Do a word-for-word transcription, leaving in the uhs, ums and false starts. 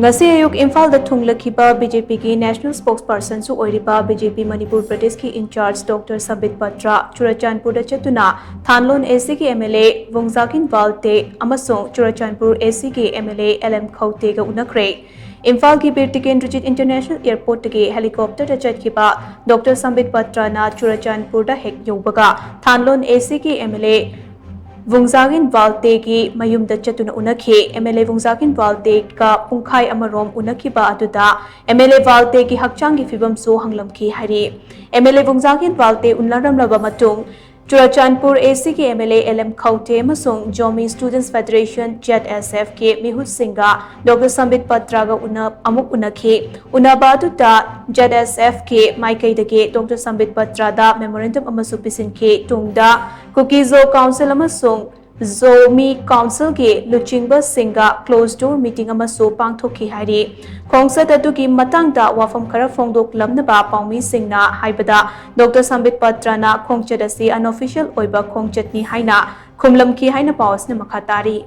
ꯉꯁꯤ ꯑꯌꯨꯛ ꯏꯝꯐꯥꯜꯗ ꯊꯨꯡꯂꯈꯤꯕ ꯕꯤ ꯖꯦ ꯄꯤꯒꯤ ꯅꯦꯁꯅꯦꯜ ꯁ꯭ꯄꯣꯛꯁ ꯄꯔꯁꯟꯁꯨ ꯑꯣꯏꯔꯤꯕ ꯕꯤ ꯖꯦ ꯄꯤ ꯃꯅꯤꯄꯨꯔ ꯄ꯭ꯔꯗꯦꯁꯀꯤ ꯏꯟꯆꯥꯔꯖ ꯗꯣꯛꯇꯔ ꯁꯝꯕꯤꯠ ꯄꯠꯇ꯭ꯔ ꯆꯨꯔꯆꯥꯟꯄꯨꯔꯗ ꯆꯠꯇꯨꯅ ꯊꯥꯟꯂꯣꯟ ꯑꯦ ꯁꯤꯒꯤ ꯑꯦꯝ ꯑꯦꯜ ꯑꯦ ꯋꯨꯡꯖꯥꯒꯤꯟ ꯋꯥꯜꯇꯦ ꯑꯃꯁꯨꯡ ꯆꯨꯔꯆꯥꯟꯄꯨꯔ ꯑꯦ ꯁꯤꯒꯤ M L A L M ꯈꯧꯇꯦꯒ ꯎꯅꯈ꯭ꯔꯦ꯫ ꯏꯝꯐꯥꯜꯒꯤ ꯕꯤꯔ ꯇꯤꯀꯦꯟꯗ꯭ꯔꯖꯤꯠ ꯏꯟꯇꯔꯅꯦꯁꯅꯦꯜ ꯑꯦꯌꯔꯄꯣꯔꯠꯇꯒꯤ ꯍꯦꯂꯤꯀꯣꯞꯇꯔꯗ ꯆꯠꯈꯤꯕ ꯗꯣꯛꯇꯔ ꯁꯝꯕꯤꯠ ꯄꯠꯇ꯭ꯔꯅ ꯆꯨꯔꯆꯥꯟꯄꯨꯔꯗ ꯍꯦꯛ ꯌꯧꯕꯒ ꯊꯥꯟꯂꯣꯟ ꯑꯦ ꯁꯤꯒꯤ ꯑꯦꯝ ꯑꯦꯜ ꯑꯦ ꯋꯨꯡꯖꯥꯒꯤꯟ ꯋꯥꯜꯇꯦꯒꯤ ꯃꯌꯨꯝꯗ ꯆꯠꯇꯨꯅ ꯎꯅꯈꯤ꯫ ꯑꯦꯝ ꯑꯦꯜ ꯑꯦ ꯋꯨꯡꯖꯥꯒꯤꯟ ꯋꯥꯜꯇꯦꯒ ꯄꯨꯡꯈꯥꯏ ꯑꯃꯔꯣꯝ ꯎꯅꯈꯤꯕ ꯑꯗꯨꯗ ꯑꯦꯝ ꯑꯦꯜ ꯑꯦ ꯋꯥꯜꯇꯦꯒꯤ ꯍꯛꯆꯥꯡꯒꯤ ꯐꯤꯕꯝꯁꯨ ꯍꯪꯂꯝꯈꯤ ꯍꯥꯏꯔꯤ꯫ ꯑꯦꯝ ꯑꯦꯜ ꯑꯦ ꯋꯨꯡꯖꯥꯒꯤꯟ ꯋꯥꯜꯇꯦ ꯎꯅꯔꯝꯂꯕ ꯃꯇꯨꯡ ꯆꯨꯔꯆꯥꯟꯄꯨꯔ ꯑꯦ ꯁꯤꯒꯤ M L A L M Khaute ꯑꯃꯁꯨꯡ Zomi students federation, Z S F, ꯀꯤ ꯃꯤꯍꯨꯠꯁꯤꯡꯒ ꯗꯣꯛꯇꯔ ꯁꯝꯕꯤꯠ ꯄꯠꯇ꯭ꯔꯒ ꯎꯅ-, ꯑꯃꯨꯛ ꯎꯅꯈꯤ꯫ ꯎꯅꯕ ꯑꯗꯨꯗ ꯖꯦꯗ ꯑꯦꯁ ꯑꯦꯐ ꯀꯤ ꯃꯥꯏꯀꯩꯗꯒꯤ ꯗꯣꯛꯇꯔ ꯁꯝꯕꯤꯠ ꯄꯠꯇ꯭ꯔꯗ ꯃꯦꯃꯣꯔꯦꯟꯗꯝ ꯑꯃꯁꯨ ꯄꯤꯁꯤꯟꯈꯤ꯫ ꯇꯨꯡꯗ ꯀꯨꯀꯤ ꯖꯣ ꯀꯥꯎꯟꯁꯤꯜ ꯑꯃꯁꯨꯡ ꯖꯣꯃꯤ ꯀꯥꯎꯟꯁꯤꯜꯒꯤ ꯂꯨꯆꯤꯡꯕꯁꯤꯡꯒ ꯀ꯭ꯂꯣꯖ ꯗꯣꯔ ꯃꯤꯇꯤꯡ ꯑꯃꯁꯨ ꯄꯥꯡꯊꯣꯛꯈꯤ ꯍꯥꯏꯔꯤ꯫ ꯈꯣꯡꯆꯠ ꯑꯗꯨꯒꯤ ꯃꯇꯥꯡꯗ ꯋꯥꯐꯝ ꯈꯔ ꯐꯣꯡꯗꯣꯛꯂꯝꯅꯕ ꯄꯥꯎꯃꯤꯁꯤꯡꯅ ꯍꯥꯏꯕꯗ, ꯗꯣꯛꯇꯔ ꯁꯝꯕꯤꯠ ꯄꯠꯇ꯭ꯔꯅ ꯈꯣꯡꯆꯠ ꯑꯁꯤ ꯑꯟꯑꯣꯐꯤꯁꯤꯌꯦꯜ ꯑꯣꯏꯕ ꯈꯣꯡꯆꯠꯅꯤ ꯍꯥꯏꯅ ꯈꯨꯝꯂꯝꯈꯤ ꯍꯥꯏꯅ ꯄꯥꯎ ꯑꯁꯤꯅ ꯃꯈꯥ ꯇꯥꯔꯤ꯫